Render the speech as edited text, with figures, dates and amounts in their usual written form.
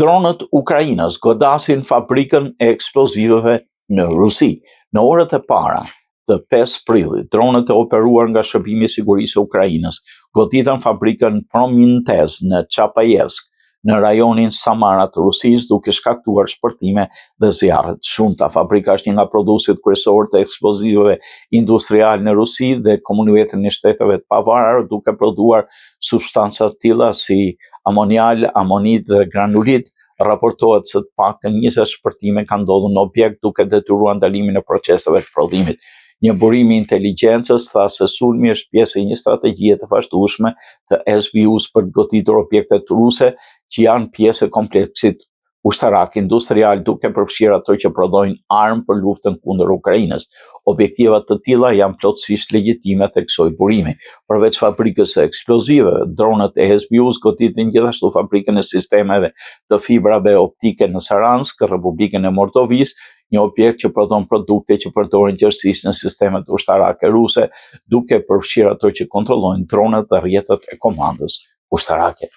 Dronët ukrainas godasin fabrikën e eksplozivëve në Rusi. Në orët e para të 5 prillit, dronët e operuar nga Shërbimi i Sigurisë së Ukrainës goditën fabrikën Promsintez në Chapayevsk, në rajonin Samara të Rusisë, duke shkaktuar shpërthime dhe zjarre të shumta. Fabrika është një nga prodhuesit kryesorë të eksplozivëve industrialë në Rusi dhe Komunitetin e Shteteve të Pavarura, duke prodhuar substanca të tilla si amonial, amonit dhe granulit. Raportohet se të paktën 20 shpërthime kanë ndodhur në objekt, duke detyruar ndalimin e proceseve të prodhimit. Një burim i inteligjencës tha se sulmi është pjesë e një strategjie të vazhdueshme të SBU-s për të goditur objektet ruse që janë pjesë e kompleksit ushtarak industrial, duke përfshirë ato që prodhojnë armë për luftën kundër Ukrainës. Objektiva të tilla janë plotësisht legjitime, theksoi burimi. Përveç fabrikës së eksploziveve, dronët e SBU-s goditën gjithashtu fabrikën e sistemeve të fibrave optike në Saransk, Republikën e Mordovisë, një objekt që prodhon produkte që përdoren gjerësisht në sistemet ushtarake ruse, duke përfshirë ato që kontrollojnë dronët dhe rrjetet e komandës ushtarake.